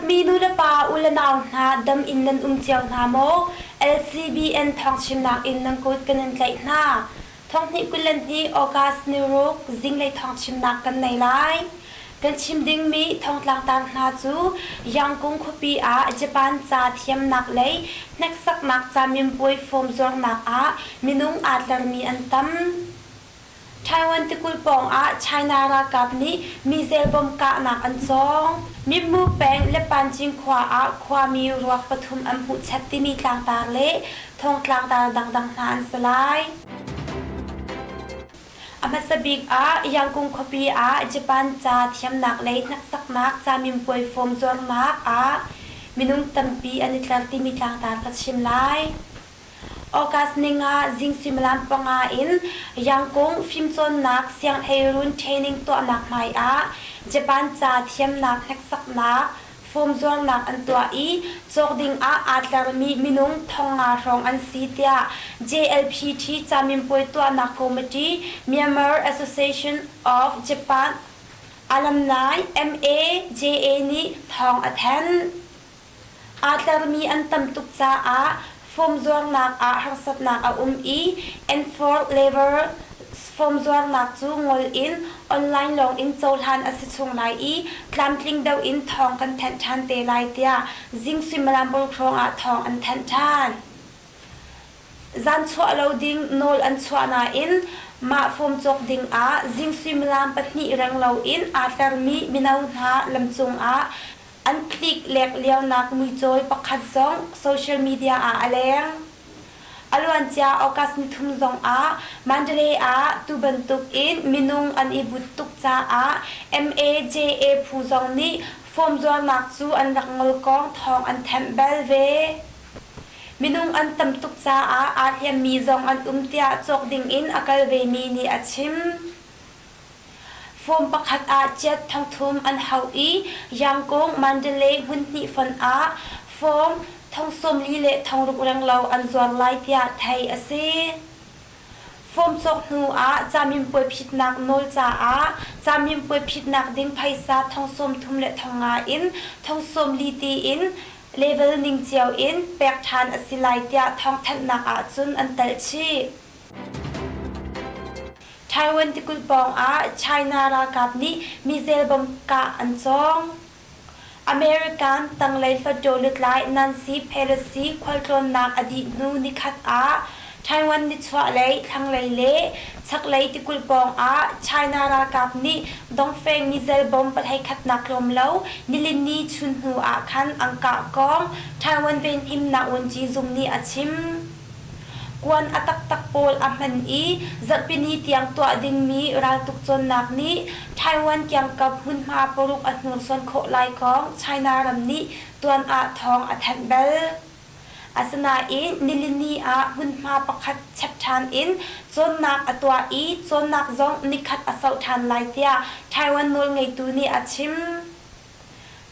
Dawtmi nulepa ulenau hna dam in nan um cio hna maw? LCBN thawngchimnak in nan kut kan in tlaih hna. Thonghnih 22 August niruk zinglei thawngchimnak kan nei lai. Kan chim dingmi thongtlangtar hna cu Yangkung khuapi ah Japan ca thiamnak lei hneksaknak caminpuai form zuarnak ah minung aa tlermi an tam. Taiwan tikulh pawngah China ralkap nih missile bom kahnak an cawng. Mipmu peng Lepancing khua ah khuami ruak pathum an hmuhchap timi tlangtar le thongtlangtar dangdang hna an si lai. A hmasa bik ah Yangon khuapi ah Japan ca thiamnak lei hneksaknak caminpuai form zuarnak ah minung tampi an i tlar timi tlangtar ka chim lai. August ninga zing suimilam 5 in Yangon fimcawnnak sianghleirun training tuahnak hmai ah Japan ca thiamnak hneksaknak form zuarnak an tuah i cawk ding ah aa tlermi minung 500 hrawng an si tiah JLPT caminpuai tuahnak committee Myanmar Association of Japan Alumni MAJA nih thawng a thanh. Aa tlermi an tam tuk caah form zuarnak ah harsatnak a um i N4 level form zuarnak cu ngol in online lawng in cohlan a si chung lai i tlamtling deuh in thawng kan thanh ṭhan te lai tiah zing suimilam paruk hrawng ah thawng an thanh ṭhan. Zan chuah lo ding nawl an chuah nain mah form cawk ding ah zing suimilam 2 reng loin aa tlermi mino hna lamcung ah An tlik lek lionak muicawl pakhat zong social media ah a leng. A luancia August nithum zongah Mandalay ah tu bantuk in minung an i but tuk caah MAJA phu zong nih form zuarnak cu an rak ngol kong thawng an thanh bal ve. Minung an tam tuk caah aa hliammi zong an um tiah cawk dingin a kal vemi nih a chim. Form pakhat ah chiat 3,000 an hauh i Yangon, Mandalay hmunhnih fonh ah form 46,000 renglo an zuar lai tiah theih a si. Form cawk hnu ah caminpuai phitnak nawl caah caminpuai phitnak ding phaisa 33,500 in 40,000 tiin level ning cio in pek ṭhan a si lai tiah thawngthanhnak ahcun an telh chih. Taiwan tikulh pawngah China ralkap nih missile bomb kah an cawng. American tanglei hluttaw lutlai Nancy Pelosi khualtlawnnak a dih hnu nikhat ah Taiwan nichuahlei, thlanglei le chaklei tikulh pawngah China ralkap nih Dongfeng missile bomb 11 tlawm lo nilini chun hnu ah khan an kah kong Taiwan Venhimnak Vuanci Zung nih a chim. Kuan a taktak pawl a hman i zarhpini tiang tuah dingmi raltuk cawnnak nih Taiwan kiangkap hmunhma paruk a hnursuan khawh lai kong China ram nih tuan ah thawng a thanh bal. Asinain nilini ah hmunhma pakhat chap ṭhan in cawnnak a tuah i cawnnak zong nikhat a sauh ṭhan lai tiah Taiwan nawlngeitu nih a chim.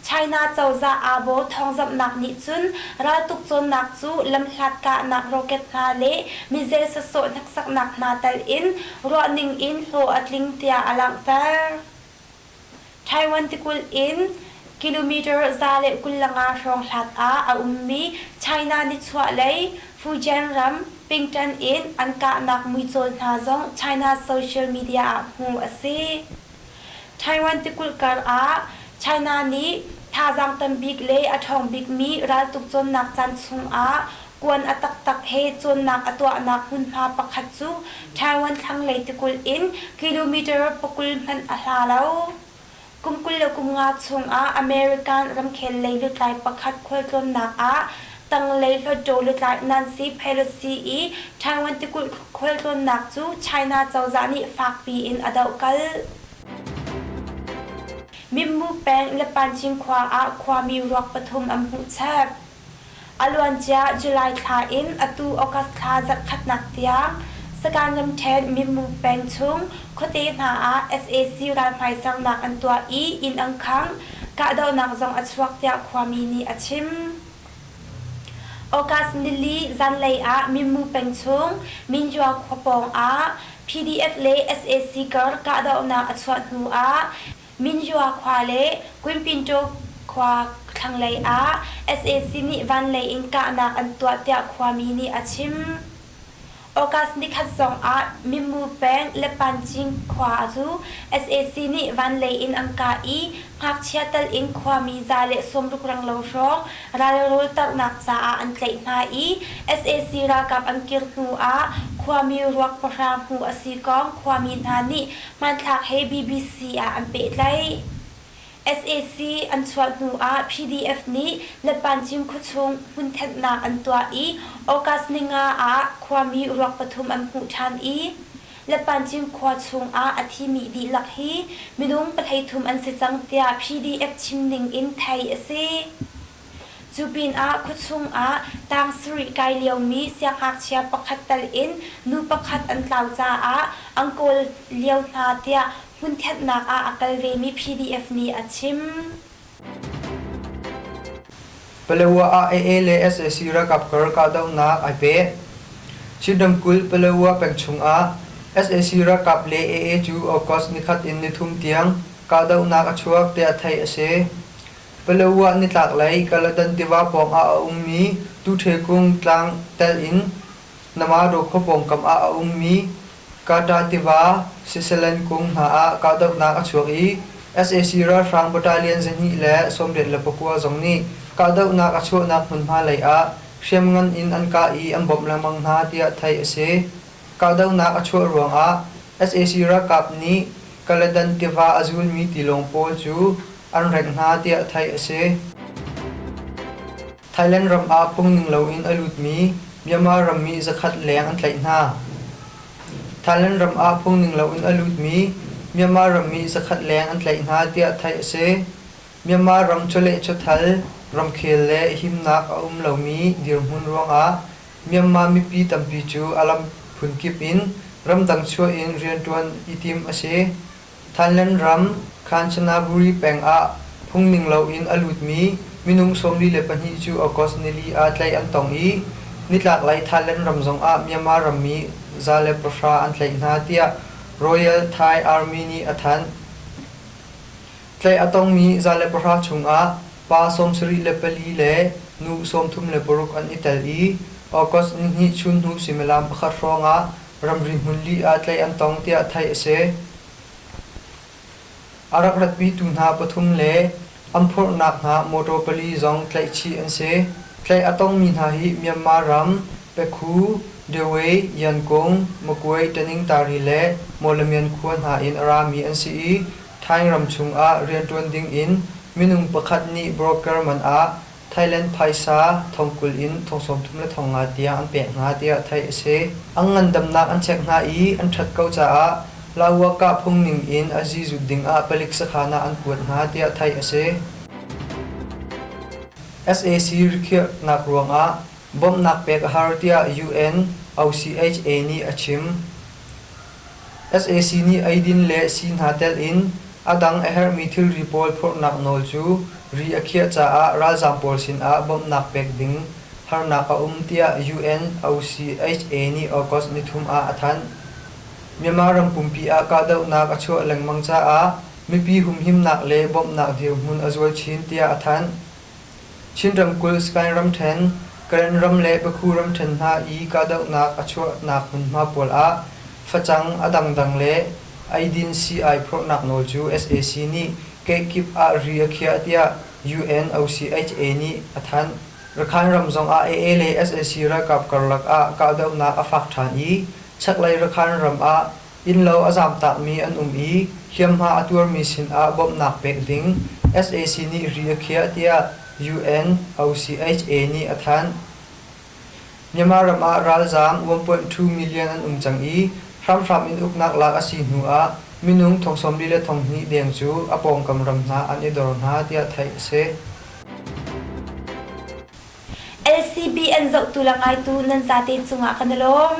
China cozah aa thawngzamhnak nih cun raltuk cawnnak cu lamhlat kahnak rocket hna le missile sasawh hneksaknak hna tal in ruahning in hlawh a tling tiah a langhter. Taiwan tikulh in kilometer 125 hrawng hlat ah a ummi China nichuahlei Fujian ram Pingtan in an kahnak muicawl hna zong China social media ah hmuh a si. Taiwan tikulh kar ah China nih thazaang tambik le a ṭhawng bikmi raltuk cawnnak caan chungah kuan a taktak he cawnnak a tuahnak hmunhma pakhat cu Taiwan thlanglei tikulh in kilometer 20 hmanh a hla lo. Kum 25 chungah American ramkhel lei lutlai pakhat khualtlawnnak ah tanglei hluttaw lutlai Nancy Pelosi i Taiwan tikulh khualtlawnnak cu China cozah nih fakpi in a dohkalh. Mimmu peng Lepancing khua ah khuami ruak pathum an hmuh chep. A luancia July thla in atu August thla zarhkhatnak tiang Sagaing ramṭhen Mimmu peng chung khuate hna ah sac ralhmaisernak an tuah i inn an khangh, kahdohnak zong a chuak tiah khuami nih a chim. August nili zanlei ah Mimmu peng chung Minjua khua pawng ah PDF le sac kar kahdohnak a chuah hnu ah Minjua khua le Quinpinto khua thlang. thlanglei ah sac nih vanlei in kahnak an tuah tiah khuami nih a chim. August nikhat zong ah Mimu peng Lepancing khua cu sac nih vanlei in an kah i ngakchia tal in khuami 160 renglo hrawng ralrawl tarhnak caah an tlaih hna i sac ralkap an kir hnu ah khuami ruak pahra hmuh a si kong khuami hna nih hmanthlak he bbc ah an pehtlaih. Sac an chuah hnu ah PDF nih Lepancing khuachung hmunthenhnak an tuah i August ninga ah khuami ruak pathum an hmuh ṭhan i Lepancing khua chung ah a thimi dihlak hi minung 13 an si cang tiah PDF chimning in theih a si. Cu pinah khuachung ah tang sarih kai liomi siangngakchia pakhat tal in nu pakhat an tlau caah an kawl lio hna tiah hmunthenhnak ah a kal vemi PDF nih a chim. Palawa ah AA le sac ralkap kar kahdohnak ai peh. Chin ramkulh Palawa peng chungah sac ralkap le AA cu August nikhat in nithum tiang kahdohnak a chuak tiah theih a si. Palawa nitlaklei Kaladan tiva pawngah a ummi Tuṭhekung tlang telh in Namado khua pawngkam ah a ummi Kata tiva Sisalen kung hna ah kahdohnak a chuak i sac ralhrang battalion 289 zong nih kahdohnak a chuahnak hmunhma lei ah hriamngan in an kah i an bawmh lengmang hna tiah theih a si. Kahdohnak a chuah ruangah sac ralkap nih Kaladan tiva a zulmi tilawng pawl cu an rengh hna tiah theih a si. Thailand ram ah phungning loin a lutmi Myanmar rammi zakhat leng an tlaih hna. Thailand ram ah phungning loin a lutmi Myanmar rammi zakhat leng an tlaih hna tiah theih a si. Myanmar ram chawleh chawthal, ramkhel le himnak a um lomi dirhmun ruangah Myanmar mipi tampi cu a lam phunkip in ramdang chuah in rianṭuan i timh a si. Thailand ram Kanchanaburi peng ah phungning loin a lutmi minung 42 cu August nili ah tlaih an tong i nitlaklei Thailand ram zongah Myanmar rammi 110 an tlaih hna tiah Royal Thai Army nih a thanh. Tlaih a tongmi 110 chungah pa 74 le nu 36 an i tel i August nihnih chunhnu suimilam pakhat hrawngah ramri hmun li ah tlaih an tong tiah theih a si. A rak ratpitu hna pathum le an phorhnak hna motor pali zong tlaihchih an si. Tlaih a tongmi hna hi Myanmar ram Pekhu, Dawei, Yankung, Magway, Taningtari le Mawlamyine khua hna in a rami an si i Thai ram chungah rianṭuan ding in minung pakhat nih broker man ah Thailand phaisa thongkul in thong 35 tiang an pek hna tiah theih a si. An ngandamnak an check hna i an ṭhat ko caah Lawakah phung ning in a zizut dingah palik sakhan ah an kuat hna tiah theih a si. Sac rikhiahnak ruangah bawmhnak pek a har tiah UN OCHA nih a chim. Sac nih eidin le sii hna telh in a dang a herhmi thilri pawl phorhnak nawl cu ri a khiah caah ralzaam pawl sinah bawmhnak pek ding harnak a um tiah UNOCHA nih August nithum ah a thanh. Myanmar ram pumpi ah kahdohnak a chuah lengmang caah mipi humhimnak le bawmhnak dirhmun a zual chin tiah a thanh. Chin ramkulh Sagaing ramṭhen, Karen ram le Bakhu ramṭhen hna i kahdohnak a chuahnak hmunhma pawl ah facang a dangdang le eidin sii-ai phorhnak nawl cu sac nih keikip ah ri a khiah tiah UNOCHA nih a thanh. Rakhine ram zongah AA le sac ralkap karlak ah kahdohnak a fak ṭhan i chaklei Rakhine ram ah Innlo a zaamtakmi an um i hliamhma a tuarmi sinah bawmhnak pek ding sac nih ri a khiah tiah UNOCHA nih a thanh. Myanmar ram ah ralzaam 1.2 million an um cang i hramhram in uknak lak a si hnu ah minung thong sawmli le thong hnih deng cu a pawngkam ram hna an i dor hna tiah theih a si. LCBN zohtu le ngaitu nan zate cungah kan i lawm.